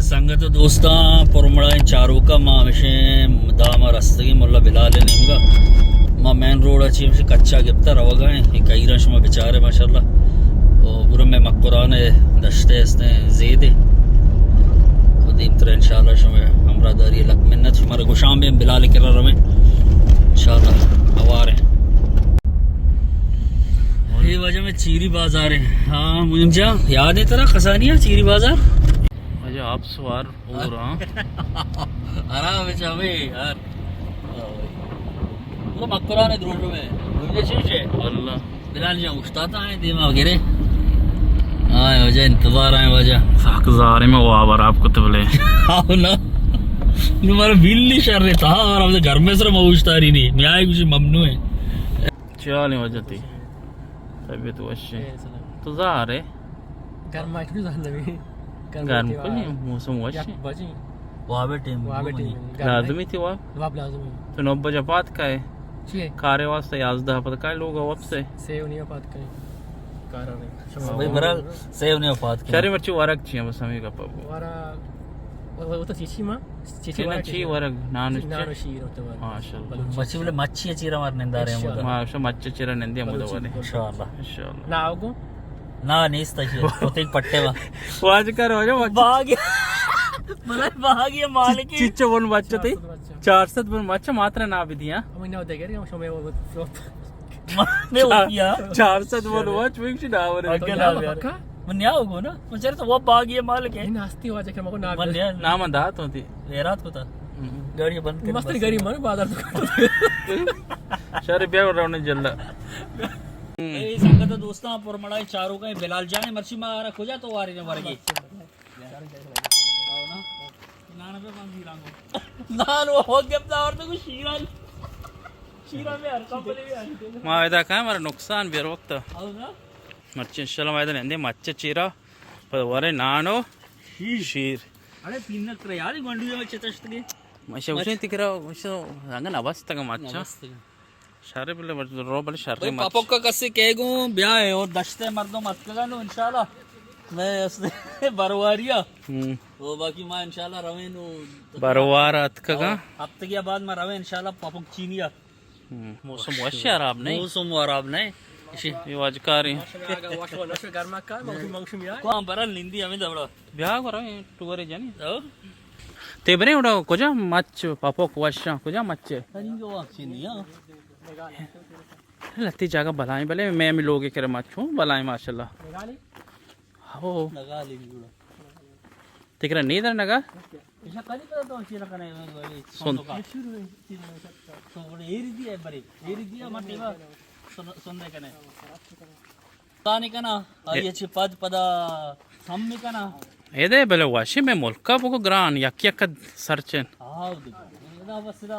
سنگت ءُ دوستاں، پرمڑائیں چاروکاں، ما ہمیشیں دام ءَ رستگیں ملا بلال ءِ نیمگ ءَ۔ ما مین روڈ ءَ چہ ہمیشیں کچ ءَ گپتہ روگ ءَ ایں۔ اے کہیراں شما بچارے ماشاءاللہ۔ او برو مئے مکران ءِ دشت ءَ استیں زیدے۔ او دیمتر انشاءاللہ شما ہمراہ داری ءَ لک منت۔ شمارا گوشاں بیں بلال ءِ کرا رویں۔ انشاءاللہ ہوار ایں۔ اے واجہ مئے چیری بازار ایں۔ ہاں، مہم جان، یاد ایں ترا کسانی ءَ چیری بازار؟ واجہ آپ سوار اور ہاں۔ آرام ایں چا بھائی، یار۔ وہ مکران ءِ دروشم ایں۔ مہم جان چی شے؟ اللہ۔ بلال جان اوشتاتا ایں دیما گرے۔ آئے واجہ، انتظار ایں واجہ۔ سک زارے میں واب ءَ آپ کو تبلے۔ آؤ نا۔ نو مارا بلی شر رہتا، اور ہم گھر میں سر ما اوشتاری نہیں۔ میں آئے کچھ ممنوع ہے۔ چالیں واجہ تئی طبیعت وش ایں؟ خیر سلام۔ تو زار ئے؟ گرم آئی تو زان نبی۔ گرم کلی موسم وش ایں۔ واب ٹیم۔ واب ٹیم۔ لازمی تئی واب؟ واب لازمی۔ تو نو بجہ پاد کائے؟ چی ایں؟ کارے واسطہ یازدہ پد کائے لوگ واب سے؟ سے و نیم پاد کائے۔ کار رہے۔ بھائی برا سے و نیم پاد کائے۔ شری مرچی ورگ چی ایں بس ہمیں گپا بو۔ ورگ، وہ، وہ تو چیچی ماں۔ چیچی چی نا، ورگ چی ورگ، نان چی، چی؟ نان و شیر ہوتا ورگ۔ ماشاءاللہ۔ بلوچی۔ مچھی بولے مچھی چیرا مار نندارے ہم انشاءاللہ۔ ما شو مچھی چیرا نندی ہم بلوچی، ورے۔ بلوچی۔ انشاءاللہ۔ انشاءاللہ۔ نا ہوگو؟ نا، نیست ہے۔ تو تیک پٹے وا۔ واج کر واجہ مچھی۔ باغ۔ بلے باغ یہ مالکی۔ چچو بن بچہ تئی؟ چار سد بچہ۔ چار سد بن بچہ ماترا نا بدیا۔ ہمیں نا دے گرے، ہم شمے وہ، وہ۔ مانے وہ کیا؟ چار سد بولو، واچ ویکشی ڈاور۔ اگے نا یار۔ من نیا ہوگو نا۔ من چرے تو وہ باغ یہ مالک ہے۔ ناستی واجہ کہ مکو نا۔ من نیا۔ نام دات ہوتی۔ غیرات کو تا۔ ہم۔ گاڑی بند کر۔ مستر گاڑی مر بازار تو۔ شر بیا رونے جلا۔ اے سنگت دوستاں، پر مڑائی چارو کا بلال جان مرچی ما آرا کجا تو واری نے ورگی۔ نان وہ ہو گپ دا اور تو شیران۔ شیران میں ہر کمپنی میں۔ ما ادا کہاں ہمارا نقصان بیر وقت۔ مرچی انشاءاللہ ما ادا نندے مچ چیرا، پر ورے نانو شیر۔ شیر۔ ارے پینک ترے یار گنڈو میں چتشت گے۔ مچ۔ تکرا، مچ رنگ نبست تک مچ۔ نبست تک۔ شر بلے رو بلے شر بھائی مچ۔ پاپک کا کسی کہے گوں بیا ہے اور دشت مردم اتکگا نو انشاءاللہ۔ میں اس نے برواریہ۔ ہم۔ او باقی ما انشاءاللہ رویں نو۔ بروار اتکگا۔ ہفتگی بعد ما رویں انشاءاللہ پاپک چینیا۔ ہم۔ موسم وش خراب نہیں۔ موسم خراب نہیں۔ یہ واجکاری۔ کون برا نندی ہمیں دبڑا۔ بیا کرو ٹورے جانی۔ او۔ تے برے اڑا کجا مچ پاپک وشاں، کجا مچ ہے؟ لتی جاگہ بلائیں، بلے میں ہمیں لوگے کرے مچ ہوں، بلائیں ماشاءاللہ۔ ہو۔ تکرا نیدر نگا؟ سن۔ تانی کنا، آئی چی پد پدا سم کنا۔ اے دے بلے واشی میں ملکا بگو گران، یک یک سرچن۔ آو دے۔ ادا بس ادا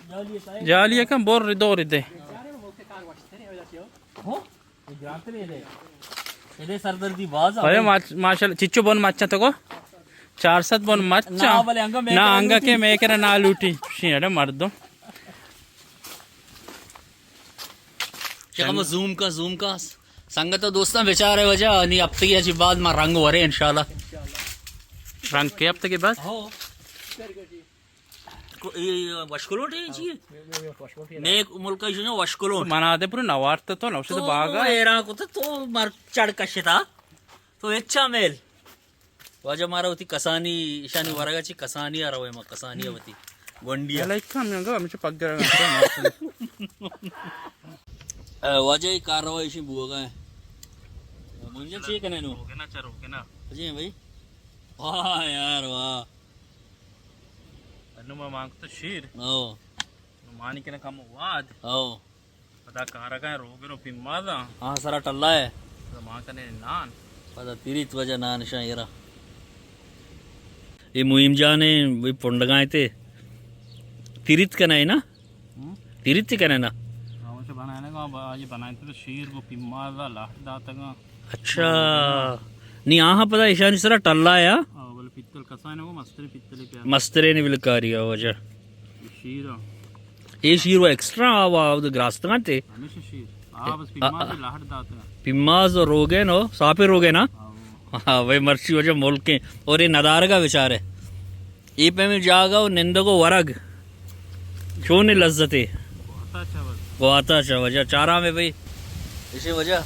جالی کائے۔ جالی کن بور ردو ردے۔ ہو؟ اے گرانتر اے دے۔ اے دے سردردی باز آ۔ ارے ماش-، ماشاءاللہ، چچو بن مچاں تو کو؟ چار سد بن مچاں۔ نا، بلے انگا میں نا، کرا انگا لوٹی۔ کے میں کرا نا لوٹی۔ شی اڑے مردم۔ چکا ما زوم کا، زوم کا۔ سنگت و دوستاں بچارے واجہ، نی ہفتگی اچی بعد ما رنگ ورے انشاءاللہ۔ رنگ کے ہفتگی بعد؟ ہو۔ کو-، اے وشکلوٹ ہے جی؟ ہاں، یہ، یہ وشکلوٹ ہے۔ نیک ملک ہے جو وشکلوٹ۔ منا دے پورے نوارت تو نوشد او، باغا۔ ایران کو تو، تو مر چڑ کشتا۔ تو اچھا میل۔ واجہ مارا وتی کسانی، ایشانی ورگا چی کسانی آ روے ما، کسانی آ وتی گونڈی آ۔ لائک کم انگا، ہمیشہ پگرا۔ اے واجہ ای کارروائی ایشی بوگا ہے۔ منجا چی کنے نو؟ روگنا چا روگنا۔ جی بھائی۔ واہ یار واہ۔ انو ما مانگ تو شیر۔ او۔ نو مانی کنے کم واد۔ او۔ پدا کارگاں روگن و پیمازاں۔ آ سرا ٹلا ہے۔ پدا ما کنے نان۔ پدا تریت واجہ نان شاں ایرا۔ اے مہیم جان ہے، وہی پنڈگاں تے۔ تریت کنا ہے نا؟ ہم؟ تریت کنا ہے نا؟ ہاں، اسے بنانے کا، آج بنائے تھے تو شیر کو پیمازا لاٹ داتا گا۔ اچھا۔ نی آہاں پدا ایشانی سرا ٹلا ہے، ہاں؟ ہاں، بلے پیتل کسانے کو مسترے پیتلے پیا۔ مسترے نے بلکاری ہے واجہ۔ شیر۔ اے شیر و ایکسٹرا آ وا گراستگاں تے۔ ہمیشہ شیر۔ آ بس پیماز لاہٹ داتگا۔ پیماز و روگن و ساپے روگن نا؟ آو۔ ہاں بھئی، مرچی وجہ ملکیں اور اے ندارگا بچارے، اے پیمیں جاگہ و نندگ و ورگ چونیں لذتے۔ گواتا چہ وجہ چارام اے بھئی، اشیں وجہ۔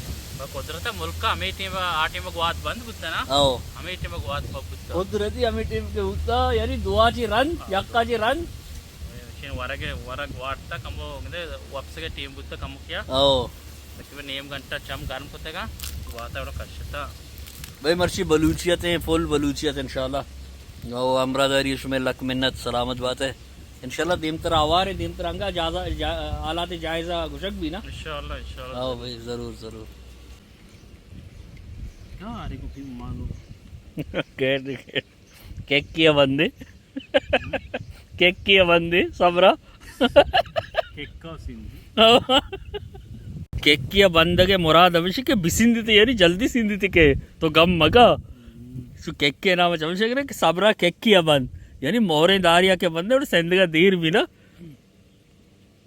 قدرت ملک ہمے ٹیم، آ ٹیم گوات بند بوتا نا۔ او۔ ہمے ٹیم گوات پب بوتا۔ قدرتی ہمے ٹیم کہ بوتا، یعنی دعا چی رند، یکا چی رند۔ اشیں ورگ، ورگ وارتا کمو، گندے وپسگے ٹیم بوتا کمو کیا۔ او۔ تقریباً نیم گھنٹہ چم گرم کتگا، گواتا وڑا کشتا۔ بھئی مرچی بلوچیت ہیں، فل بلوچیت انشاءاللہ۔ او ہمراہداری شمے لک منت، سلامت بات ہے۔ انشاءاللہ دیمتر آوار ہے، دیمتر انگا جازہ، جا-، حالات جائزہ گشگ بھی نا۔ انشاءاللہ، انشاءاللہ۔ او بھئی ضرور، ضرور۔ کیا آ رہی کو پھر مانو؟ خیر دے خیر۔ کیک کیا بندے؟ کیک کیا بندے؟ صبرا؟ کیک کا سندی؟ کیک کیا بندگ مراد ہمیشی کہ بسندی تے، یعنی جلدی سندی تے کہ تو گم مگا۔ سو کیک کے نام چمشے کرے کہ صبرا کیک کیا بند، یعنی موریں داریا کے بندے اور سندگا دیر بھی نا۔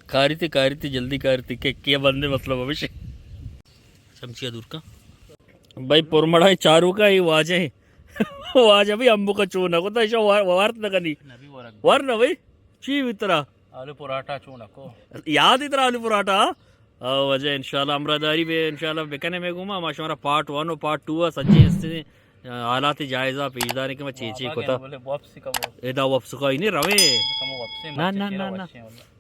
کاری تے، کاری تے، جلدی کاری تے، کیک کیا بندے مطلب ہمیشی۔ چمچیا دور کا۔ بھائی پرمڑا چارو کا یہ واجہ ہے۔ واجہ بھی امبو کا چو نہ کوتا، ایشا وار-، وارت نہ کنی۔ نبی ورگ۔ ور نہ بھائی، چی بھی ترا؟ آلو پراٹھا چو نہ کو۔ یاد ہی ترا آلو پراٹھا؟ او واجہ انشاءاللہ ہمراہداری بے، انشاءاللہ بکنے میں گوما، ما شمارا پارٹ ون و پارٹ ٹو سجے ہستے حالات جائزہ پیش دارے کہ ما چی چی بابا کوتا۔ بولے واپسی کا وہ۔ ادا واپس کا ہی نہیں روے۔ کم واپسی نہ، مت نہ، چیرا نہ، نہ۔ وشیں واللہ۔